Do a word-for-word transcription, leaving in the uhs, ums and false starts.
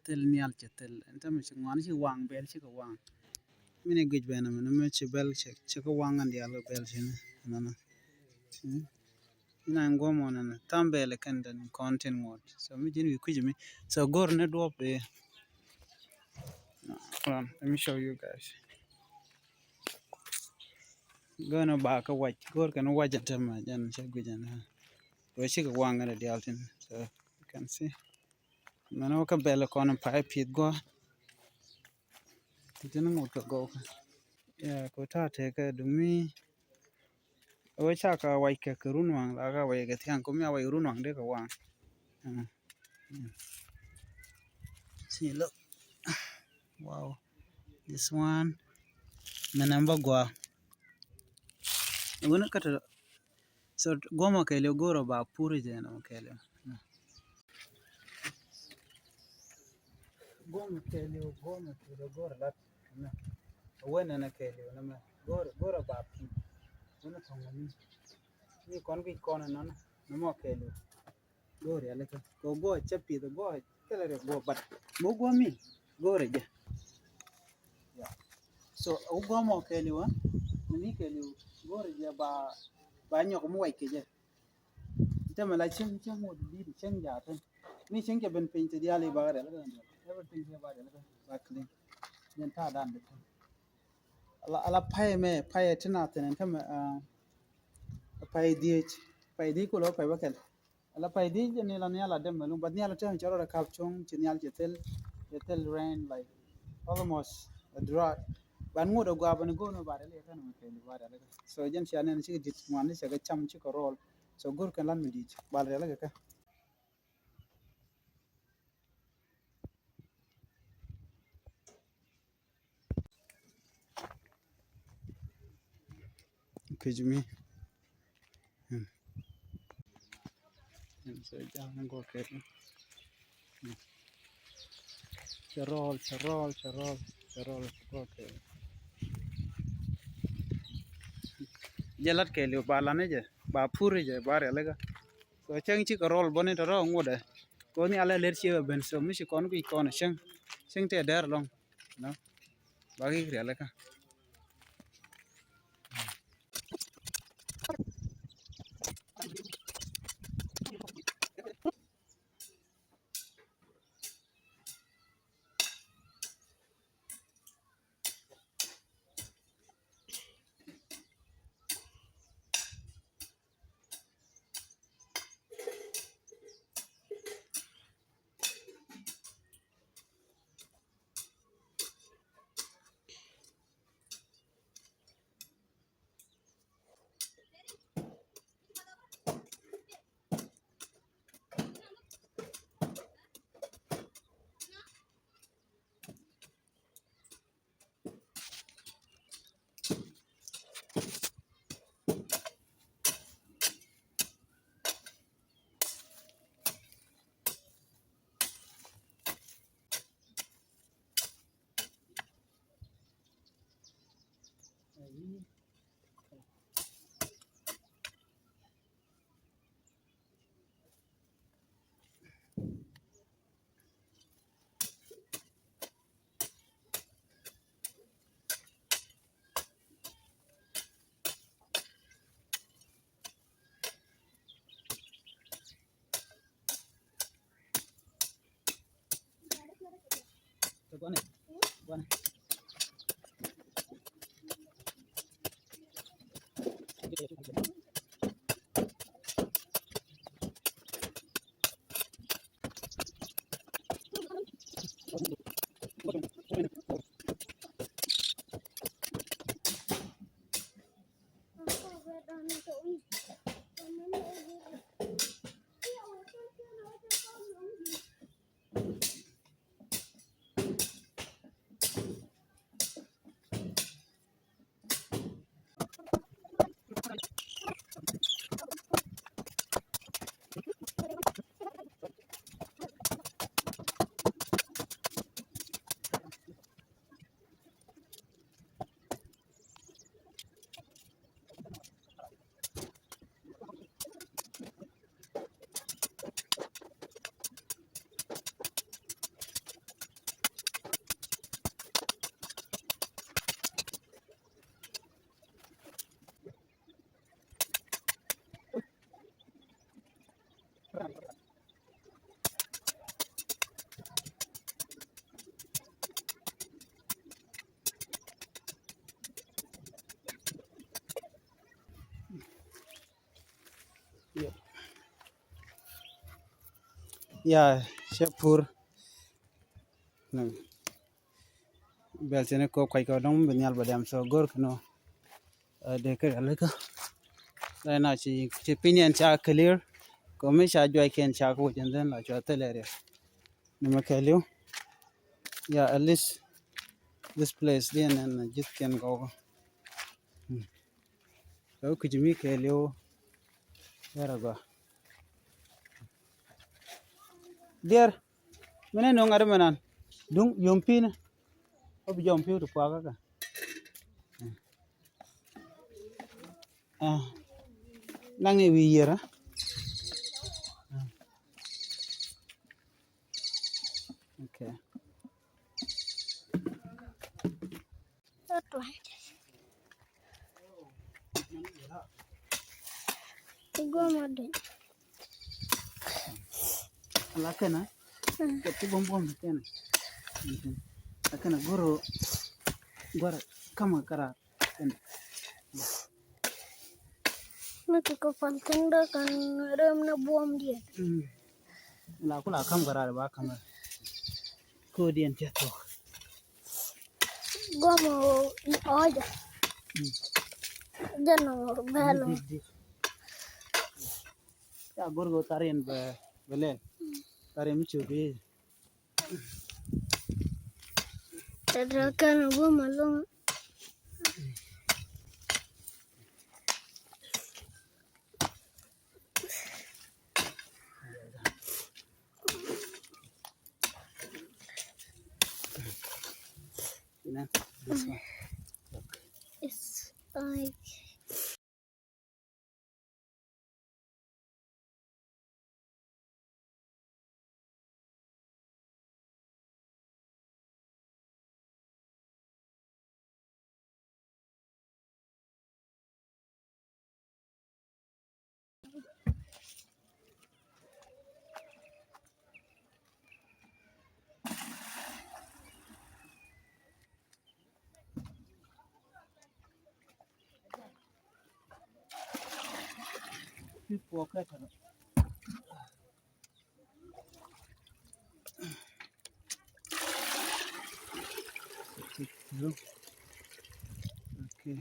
thil, nhial cɛ thil. Ɛn tämɛ ci ŋuan ci waŋ, bɛl cikɛ waŋ. Min i̱ guic bɛn ɛmɛ ni mɛ ci bɛl cɛ, cɛ kɛ waŋ ɛn diaal kɛ bɛl cini. Ɛnɔnɔ. Mm. Ina in guɔmɔ nɛnɛ tham bɛl kɛn den kɔn tin ŋuɔt. So mi ji̱n wi̱i̱ kui̱c mi. So go̱r ni duɔp dee. Hold on, let me show you guys. Go̱r ni ba kɛ wac, go̱r kɛn wac ɛn tämɛ jɛn cɛ guic ɛn. Wee cikɛ waŋ ɛn diaal tin. So you can see. Mɛn wä kä bɛl kɔn pay pith gua. Ti tin ŋut kɛ gɔw kɛ. Ya, ko ta te kɛ dumi. Wä ca ka wac kɛ kɛ run waŋ, la ka wac kɛ thiaŋ, ko mi a wac run waŋ de kɛ waŋ. Mm. Mm. See, look. Wow. This one. Mɛn ɛn ba gua. Wä ni kä te So guɔmɔ kɛɛliw go̱rɛ ba puri jɛ nɔ kɛɛliw. Guɔmɔ kɛɛliw guɔmɔ kɛɛliw go̱rɛ lat. Wen nɛ kɛɛliw nɛ mɛ go̱rɛ go̱rɛ ba puri. Wen tɔŋ ni ni kɔn ki kɔn nɔ nɔ mɔ kɛɛliw. Go̱rɛ alɛ kɛ ko go̱rɛ cɛ pith go̱rɛ kɛlɛ rɛ go̱rɛ bat mo guɔmi go̱rɛ jɛ. Yeah. So wu guɔmɔ kɛɛliw a ni kɛɛliw go̱rɛ jɛ ba ba nyɔk mi wac kɛ jɛ. Tɛmɛ la cieŋ cieŋ wä di di cieŋ jaatän. Mi cieŋ cɛ ben piny ti diali ba rɛl kɛ. Everything cɛ ba rɛl kɛ ba clean. Jɛn ta dan di tän. Ala ala pay mɛ pay ti na thin tɛmɛ pay diec pay diec kulo pay ba kɛl. Ala pay di jɛ ni la nial a dem mɛ lum ba nial a tem cɛ rɔ da kap cuŋ ci nial cɛ thil cɛ thil rain like almost a drought. Ban ŋut a gua ba ni gono ba rɛl kɛ kan mɛ kɛl ba rɛl kɛ. So jɛn cia nɛn cikɛ dit ŋuan ni cɛ kɛ cam cikɛ rɔl. So go̱r kɛn lan mi dit ba rɛl kɛ kɛ. Kui̱c mi. Cɛ rɔɔl, cɛ rɔɔl, cɛ rɔɔl, cɛ rɔɔl, cɛ rɔɔl kɛ. Jɛ lat kɛ liw ba lan jɛ ba pur jɛ ba rialikä. So cäŋ cikɛ rɔl bäni tɔ̱tɔ̱ ŋuɔ̱tdɛ. Kɛ ni alɛ lɛr ciek ɛ ben so mi ci kɔn guic kɔn cäŋ. Cäŋ tëë dɛr lɔŋ. Nɔ. Ba ki rialikä. Ya, cɛ pur. Bɛl cɛ ni kop kuac kɛ dɔŋ bi nhial bɛ dɛm so go̱r kɛ nɔ. Dee kɛ likä. Lɛ na ci, ci piny ɛn ca clear. Kɛ mi ca juac kɛn ca kɛ wec and then la cua thil area. Ni mɛ kɛ liw. Ya, at least this place diɛn ɛn ji̱th kɛn gɔw. Kɛ wä kui̱c mi kɛɛliw. Yɛr agɔa. Diɛr. Mɛnɛ nuŋ ŋa̱t mɛnan. Duŋ yom pi̱n. Ɔ bi jɔm pi̱w ti puakä kɛ. Naŋ i̱ wi̱i̱ yier. Okay. Ti guɔmɔ duny. La kɛnɛ. Kɛ ti buɔm buɔm kɛnɛ. La kɛnɛ goro. Goro kama kara kɛnɛ. Mi ti kɛ pan tin dɔ kan rem ni buɔm diɛ. La kula kam kara ba kam. Ko diɛn cɛ tok. Gɔmɔ ɔjɔ. Jɛn ɔ bɛl ɔ. Ya gor go tarin bɛ bɛ lɛl. Tarin mi cok bi. Tɛtɛ kɛn gɔmɔ lɔŋ. You know, this one. Look. It's like Okay.